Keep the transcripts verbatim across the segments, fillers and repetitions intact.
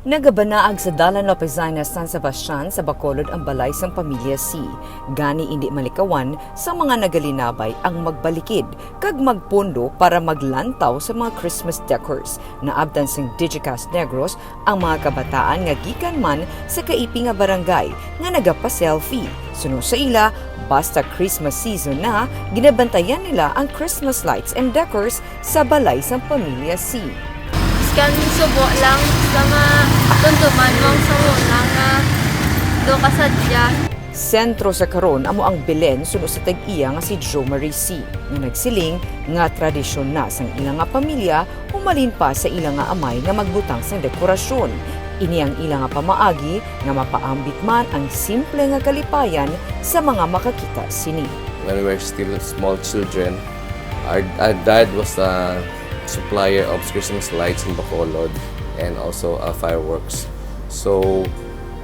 Nagabanaag sa Dalan Lopezina, San Sebastian sa Bacolod ang balay sang pamilya C. Gani indi malikawan sa mga nagalinabay ang magbalikid kag magpondo para maglantaw sa mga Christmas decors. Naabtan sang Digicast Negros ang mga kabataan nga gikan man sa kaipi nga barangay nga nagapa-selfie. Suno sa ila, basta Christmas season na, ginabantayan nila ang Christmas lights and decors sa balay sang pamilya C. Iskan subo lang sa mga tunduman mong sa una nga do ka sadya. Sentro sa karon amo ang Belen suno sa tag-iya nga si Jo Marie C, nga nagsiling nga tradisyon na sang ila nga pamilya humalin pa sa ila nga amay nga magbutang sang dekorasyon. Ini ang ila nga pamaagi nga mapaambit man ang simple nga kalipayan sa mga makakita sini. When we were still small children, our, our dad was a supplier of Christmas lights in Bacolod and also uh, fireworks. So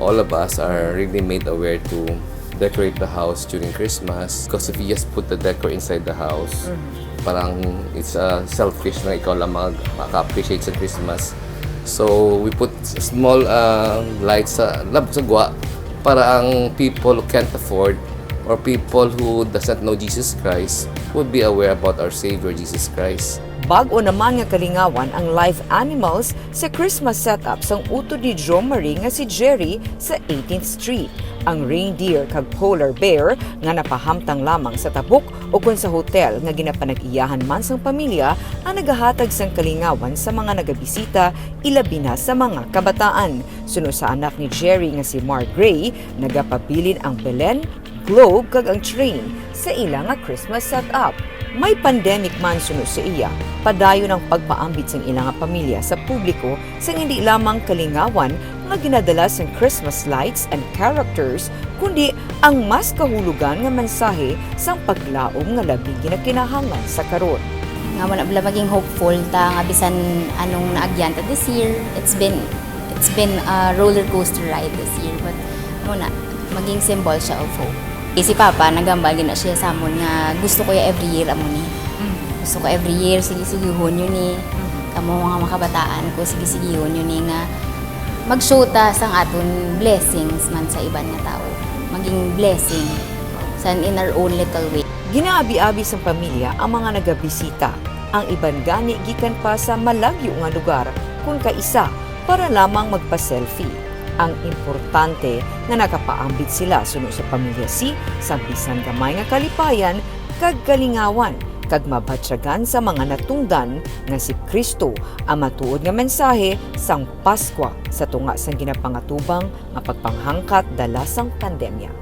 all of us are really made aware to decorate the house during Christmas, because if you just put the decor inside the house, parang it's uh, selfish na ikaw lang mag- maka-appreciate sa Christmas. So we put s- small uh, lights sa lab sa gwa para ang people who can't afford or people who doesn't know Jesus Christ would be aware about our Savior Jesus Christ. Bag-o naman nga kalingawan ang live animals sa Christmas setup sang utod ni Jo Marie nga si Jerry sa eighteenth Street. Ang reindeer kag polar bear nga napahamtang lamang sa tabok o kon sa hotel nga ginapanag-iyahan man sang pamilya ang nagahatag sang kalingawan sa mga nagabisita, ilabi na sa mga kabataan. Suno sa anak ni Jerry nga si Mark Gray, nagapabilin ang Belen, globe kag ang train sa ila nga Christmas setup. May pandemic man suno sa iya, padayon ang pagpaambit sang ila nga pamilya sa publiko sang hindi lamang kalingawan nga ginadala sang Christmas lights and characters, kundi ang mas kahulogan nga mensahe sang paglaom nga labing ginakinahanglan sa karon. Nga mo na bala maging hopeful ta nga bisan anong naagyan ta this year, it's been it's been a roller coaster ride this year, but mo na maging symbol siya of hope. Eh, si Papa nagambal gina siya sa amon nga gusto ko ya every year amo ni. Gusto ko every year, sige-sigihon yun ni. Kamo mga makabataan ko, sige-sigihon yun ni nga mag-show ta sang aton blessings man sa iban nga tawo. Maging blessing san in our own little way. Ginaabi-abi sang pamilya ang mga nagabisita. Ang iban gani gikan pa sa malagyo nga lugar, kun kaisa para lamang magpa-selfie. Ang importante nga nakapaambit sila suno sa pamilya C sang bisan gamay nga kalipayan kag kalingawan, kag mabatyagan sa mga natungdan nga si Kristo ang matuod nga mensahe sang Paskwa sa tunga sang ginapangatubang nga pagpanghangkat dala sang pandemya.